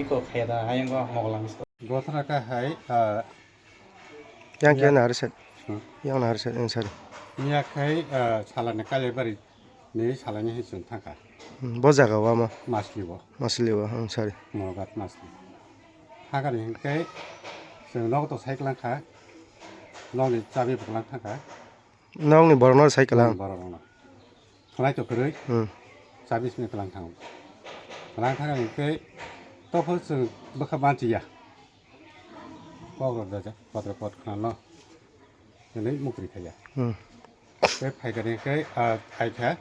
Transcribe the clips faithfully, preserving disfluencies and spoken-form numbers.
Ko khaya da, hayang ko mokol lang bisko. Gothra ka hai, ah, Yang khe Yang nahar side. Hmm. Yang nahar side, yang side. Miya khai, ah, salani Kaliabari ni salani hai chwng thangkha. Hmm, bo jaga o ama? Masli bo. Masli bo, hmm, sorry. Monogat Masli. Thangkha ni hinkhe chwng nogo to cycle langkha. Nokni chabi bo lang thangkha. Nokni borok no cycle lang? Hmm, borok no. Khwnai to kwrwi. Hmm. Chabi simi kwlang thango. Kwlang thangkha hinkhe topho chwng bwkha manchiya. Kok rok dajak, pot rok pot khna no. Hinwi mukri khaiya. Hmm. Tei phaikha ni khe, ah, aikha.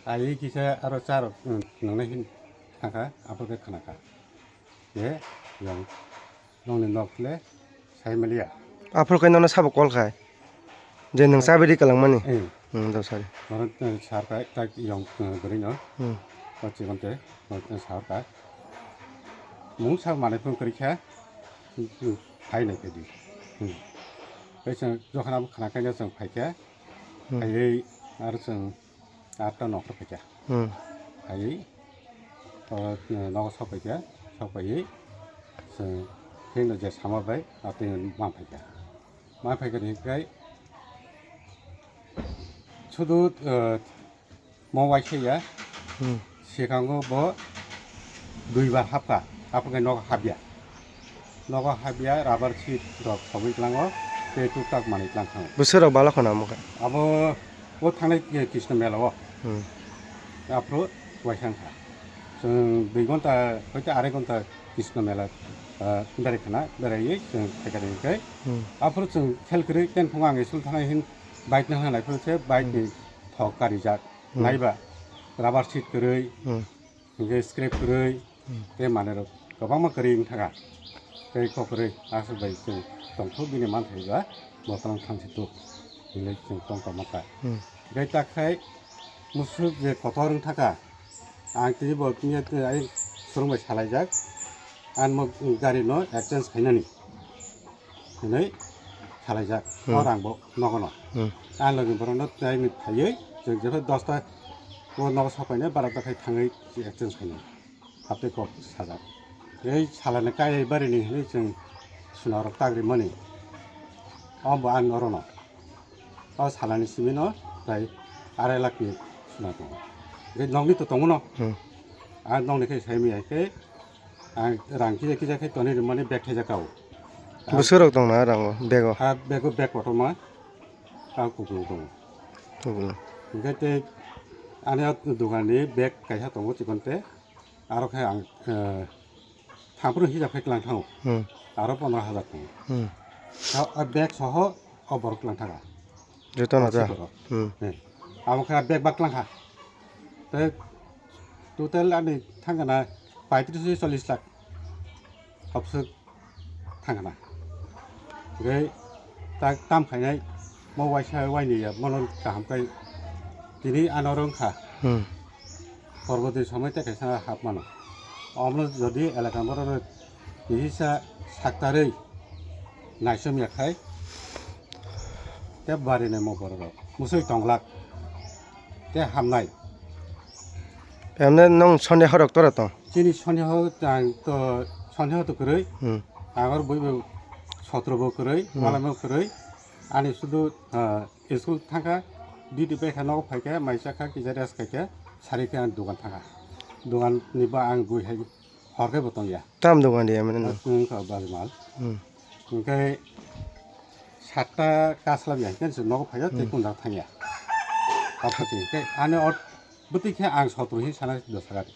Aiwi kisa aro cha rok, hmm, nwngnai hin thangkha, aphuru khe khnakha. Je, yang, nokni nok le sai maliya. Aphuru khe nono sabo call khai. Je nwng chabi ri kwlangmani. Eh. Hmm, do sari. Oro, eh, sar kha, tak yang, eh, bwrwi no. Hmm. O chikon te, o, eh, sar kha. Mung sak manwi phone kwrwi kha, hmm, phai nai khe di. Hmm. Tei chwng jokhon abo khna khaina chwng phai kha, hmm, phaiwi aro chwng atta nokra phai kha. Hmm. Phaiwi, o, eh, nogo sok phai kha, sok phaiwi chwng pheno je sama bai, atwi mang phai kha. Ma phaikha ni hinkhe sudu, eh, mo waisa ya. Hmm. Sikango bo duibar hapkha, aphuru khe nogo hapya. Nogo hapya, rubber sheet rok khogwi tlango, tei tuktak manwi tlang thango. Bwswk rok bala khona omo khe? Abo o thangnai, eh, Krishna mela o. Hmm. Aphuru waisa wngkha. Chwng dui ghonta, hoite arai ghonta Krishna mela, ah, berai khna, beraiwi chwng phaikha hinkhe. Hmm. Aphuru chwng khel kwrwi tenphung ang school thangnai hin bike nang nang phuru se bike ni, hmm, thok karijak. Hmm. Naiba rubber sheet kwrwi, hmm, hinkhe scrap kwrwi, hmm, tei manwi rok kwbangma kwrwi wng thangkha. Tei kok kwrwi aswk bai chwng tongthok bini manthai ba bo tong thang si tuk hinwi chwng tong tongma kha. Hmm. Tei tak khai musuk je kotor wng thangkha. Ang tini bo tini ai surung bai salaijak. Ang mo gari no exchange khainani hinwi salaijak. Hmm. O rang bo nogo no. Hmm. Ang logi borok no tei ni phaiwi chwng jepho dosta o nogo sopainai, barota khai thangwi exchange khainai. Haptei kok sajak. Ei salani kaiwi barini hinwi chwng suna rok tagri mani. O bo ang orono. O salani simi no tai arai lakh ni suna tongo. Tei nokni to tongo no. Hmm. Ang nokni khe sai maya khe ang rang kisa kisa khe tonwi rwmani bag thaijak kao. Bwswk rok tong na rango bego? Ha bego bag kotorma. A kupulung tongo. Kupulung. Hingke tei ani o dogan ni bag kaisa tongo chikon te. Aro khe ang, eh, thampru hijab khe klang thango. Hmm. Aro pondro hajar tongo. Hmm. O, o bag soho o borok klang thanga. Joto no ta? Borok. Hmm. Eh. Abo khe bag bak klang kha. Tei total ani thangana paitris chollis lakh. Obswk thangana. Hingke tak tam khainai mo waisa waini ya mono kaham kai tini ano rwng kha. Hmm. Porbo dui somoi tei kaisa hap mano. Omo jodi elaka borok rok kisa saktarwi naisom ya khai te bari nai mo borok rok musui tonglak te hamnai. Emne nong sondeho rok tora tong? Chini sondeho ang to sondeho to kwrwi. Hmm. Agor bui bo sotro bo kwrwi, hmm, wala bo kwrwi. Ani sudu, ah, school thangkha, duty bai kha, nogo phaikha, mai chakha, kisa rest khaikha, sari khe ang dogan thangkha. Dogan ni ba ang bui hai hor khe bo tongya. Tam dogan de emne no? Wngkha bari mal. Hmm. Hingke satta kaslab ya, hingke se nogo phaikha, tei, hmm, kunda thangya. Apha chini, tei ani or bwtwi khe ang sotro hin sana dosa gari.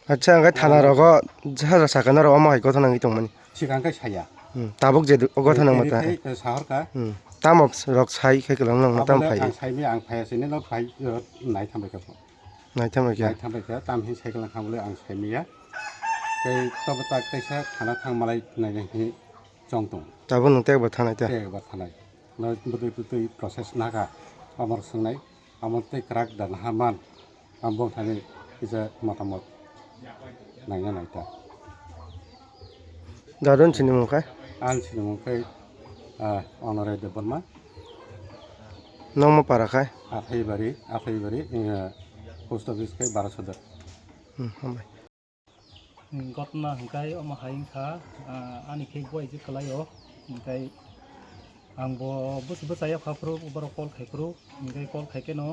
Acha, ang khe thana rogo jahaj sakha norok omo hai gotha nangwi tongmani. Sikang khe saya. Hmm, tabuk je du-, o gotha nangma ta. Tei sahor ka. Hmm, tamo rok sai khe kwlwng nangma tam phai. Ang sai mi ang phaya sini no phai, eh, nai thambai kha. Nai thambai kha. Nai thambai kha, tam hin sai kwlwng kha bole ang sai miya. Tei tobo tak teisa thana thang malai nai nai hi chong tong. Tabuk nwng tei ba thanai ta? Tei ba thanai. No bwtwi bwtwi process naga. Amor swngnai. Amo tei kwrak da naha man, ang bong thani kisa motamot naina naita. Dadon sinimung khai? Ang sinimung khai, ah, Honore Debbarma. Nongma para khai? Athaibari, Athaibari, eh, post office khai Barasodar. Hmm, hambai. Hmm, gotna hwnkhe omo hai wngkha, ah, ani khe buai je kwlaio, hwnkhe ang bo bwsai bwsai yapha phuru borok call khai phuru, hwnkhe call khai kheno,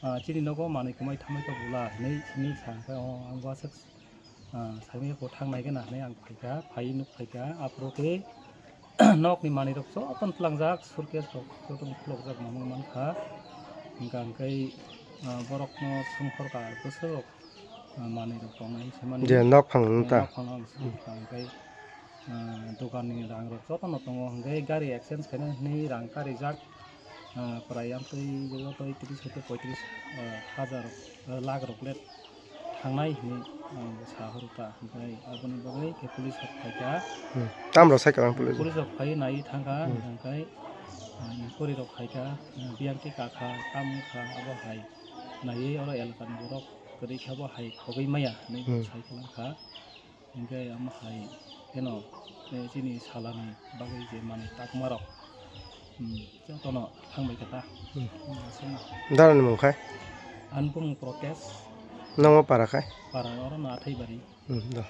ah, chini nogo manwi kwmai thamai kha bula hinwi simi sa khe, o ang bo aswk, ah, saimanya bo thang nai gana hinwi ang phaikha, phaiwi nuk phaikha, aphuru khe nokni manwi rok jotono twlangjak, suitcase rok jotono khulokjak mamung mankha, hwnkha hwnkhe, ah, borokno songkhorkha bwswk rok, ah, manwi rok tongnai hinwi saimani. Je nok phang nung ta. Nok phang nung ta, hwnkhe, ah, dokanni rang rok jotono tongo, hwnkhe gari exchange khaina hinwi rang karijak, ah, prai amtwi joto tris hwnkhe poitris, ah, hajar, ah, lakh rok le thangnai hinwi ang bo sa horo ta, hwnkhe aboni bagwi khe police rok phaikha. Hmm. Tam rok sai kwbang police. Police rok phaiwi naiwi thangkha, hmm, hwnkhe, ah, inquiry rok khaikha, ah, biyang khe kakha, tam wngkha, abo hai naiwi oro elakani borok kwrwi khe bo hai khogwi maya hinwi, hmm, sai kwlangkha. Hingke omo hai kheno, eh, chini salani bagwi je manwi takma rok, hmm, jotono thangbai kha ta. Hmm. Hmm, aswkno. Darani mung khai? Ani bumung Prokesh. Nongo para khai? Para oro no Athaibari. Hmm, da.